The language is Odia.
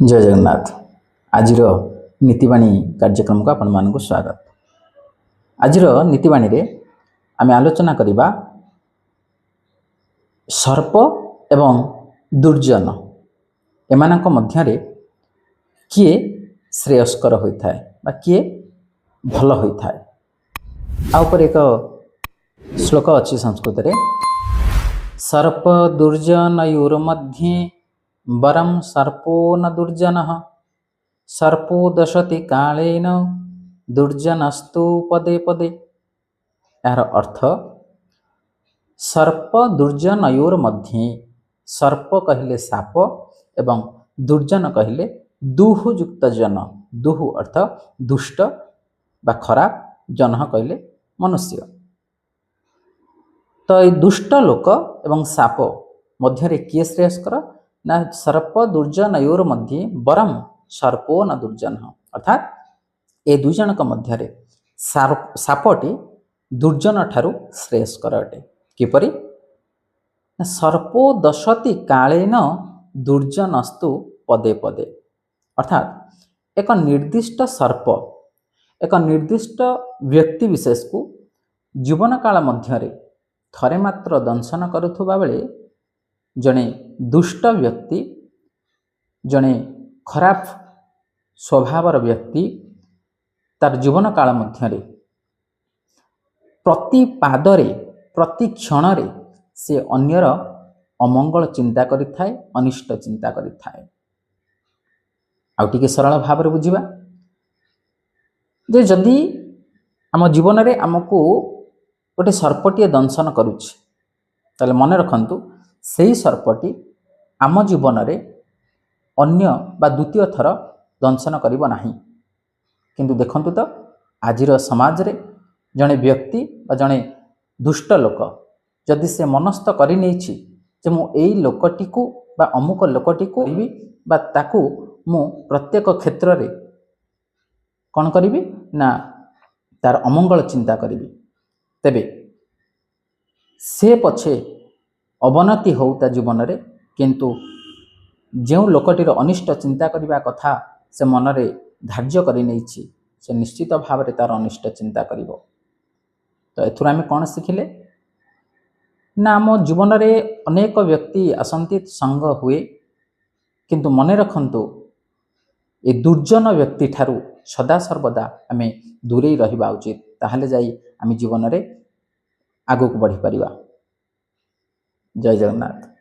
ଜୟ ଜଗନ୍ନାଥ। ଆଜିର ନୀତିବାଣୀ କାର୍ଯ୍ୟକ୍ରମକୁ ଆପଣମାନଙ୍କୁ ସ୍ୱାଗତ। ଆଜିର ନୀତିବାଣୀରେ ଆମେ ଆଲୋଚନା କରିବା ସର୍ପ ଏବଂ ଦୁର୍ଜନ ଏମାନଙ୍କ ମଧ୍ୟରେ କିଏ ଶ୍ରେୟସ୍କର ହୋଇଥାଏ ବା କିଏ ଭଲ ହୋଇଥାଏ। ଆ ଉପରେ ଏକ ଶ୍ଲୋକ ଅଛି ସଂସ୍କୃତରେ, ସର୍ପ ଦୁର୍ଜନୟୋର୍मध्ये ବରଂ ସର୍ପୋ ନ ଦୁର୍ଜନଃ ସର୍ପୋ ଦଶତି କାଳେନ ଦୁର୍ଜନସ୍ତୁ ପଦେ ପଦେ। ଏହାର ଅର୍ଥ, ସର୍ପ ଦୁର୍ଜନୟୋର ମଧ୍ୟେ, ସର୍ପ କହିଲେ ସାପ ଏବଂ ଦୁର୍ଜନ କହିଲେ ଦୁହୁଯୁକ୍ତ ଜନ। ଦୁହୁ ଅର୍ଥ ଦୁଷ୍ଟ ବା ଖରାପ, ଜନ କହିଲେ ମନୁଷ୍ୟ। ତ ଏଇ ଦୁଷ୍ଟ ଲୋକ ଏବଂ ସାପ ମଧ୍ୟରେ କିଏ ଶ୍ରେୟସ୍କର ନା, ସର୍ପ ଦୁର୍ଜନୟୋର ମଧ୍ୟେ ବରଂ ସର୍ପୋ ନ ଦୁର୍ଜନ, ଅର୍ଥାତ୍ ଏ ଦୁଇ ଜଣଙ୍କ ମଧ୍ୟରେ ସାପଟି ଦୁର୍ଜନ ଠାରୁ ଶ୍ରେୟସ୍କର ଅଟେ। କିପରି ନା, ସର୍ପୋ ଦଶତି କାଳେନ ଦୁର୍ଜନସ୍ତୁ ପଦେ ପଦେ, ଅର୍ଥାତ୍ ଏକ ନିର୍ଦ୍ଦିଷ୍ଟ ସର୍ପ ଏକ ନିର୍ଦ୍ଦିଷ୍ଟ ବ୍ୟକ୍ତି ବିଶେଷକୁ ଜୀବନକାଳ ମଧ୍ୟରେ ଥରେ ମାତ୍ର ଦଂଶନ କରୁଥିବା ବେଳେ ଜଣେ ଦୁଷ୍ଟ ବ୍ୟକ୍ତି, ଜଣେ ଖରାପ ସ୍ୱଭାବର ବ୍ୟକ୍ତି ତାର ଜୀବନକାଳ ମଧ୍ୟରେ ପ୍ରତି ପାଦରେ, ପ୍ରତି କ୍ଷଣରେ ସେ ଅନ୍ୟର ଅମଙ୍ଗଳ ଚିନ୍ତା କରିଥାଏ, ଅନିଷ୍ଟ ଚିନ୍ତା କରିଥାଏ। ଆଉ ଟିକେ ସରଳ ଭାବରେ ବୁଝିବା ଯେ ଯଦି ଆମ ଜୀବନରେ ଆମକୁ ଗୋଟେ ସର୍ପଟିଏ ଦଂଶନ କରୁଛି, ତାହେଲେ ମନେ ରଖନ୍ତୁ, ସେଇ ସର୍ପଟି ଆମ ଜୀବନରେ ଅନ୍ୟ ବା ଦ୍ୱିତୀୟ ଥର ଦଂଶନ କରିବ ନାହିଁ। କିନ୍ତୁ ଦେଖନ୍ତୁ ତ, ଆଜିର ସମାଜରେ ଜଣେ ବ୍ୟକ୍ତି ବା ଜଣେ ଦୁଷ୍ଟ ଲୋକ ଯଦି ସେ ମନସ୍ଥ କରିନେଇଛି ଯେ ମୁଁ ଏଇ ଲୋକଟିକୁ ବା ଅମୁକ ଲୋକଟିକୁ କରିବି ବା ତାକୁ ମୁଁ ପ୍ରତ୍ୟେକ କ୍ଷେତ୍ରରେ କ'ଣ କରିବି ନା ତାର ଅମଙ୍ଗଳ ଚିନ୍ତା କରିବି, ତେବେ ସେ ପଛେ ଅବନତି ହଉ ତା ଜୀବନରେ, କିନ୍ତୁ ଯେଉଁ ଲୋକଟିର ଅନିଷ୍ଟ ଚିନ୍ତା କରିବା କଥା ସେ ମନରେ ଧାର୍ଯ୍ୟ କରିନେଇଛି, ସେ ନିଶ୍ଚିତ ଭାବରେ ତାର ଅନିଷ୍ଟ ଚିନ୍ତା କରିବ। ତ ଏଥିରୁ ଆମେ କ'ଣ ଶିଖିଲେ ନା, ଆମ ଜୀବନରେ ଅନେକ ବ୍ୟକ୍ତି ଆସନ୍ତି, ସଙ୍ଗ ହୁଏ, କିନ୍ତୁ ମନେ ରଖନ୍ତୁ, ଏ ଦୁର୍ଜନ ବ୍ୟକ୍ତି ଠାରୁ ସଦାସର୍ବଦା ଆମେ ଦୂରେଇ ରହିବା ଉଚିତ। ତାହେଲେ ଯାଇ ଆମେ ଜୀବନରେ ଆଗକୁ ବଢ଼ିପାରିବା। ଜୟ ଜଗନ୍ନାଥ।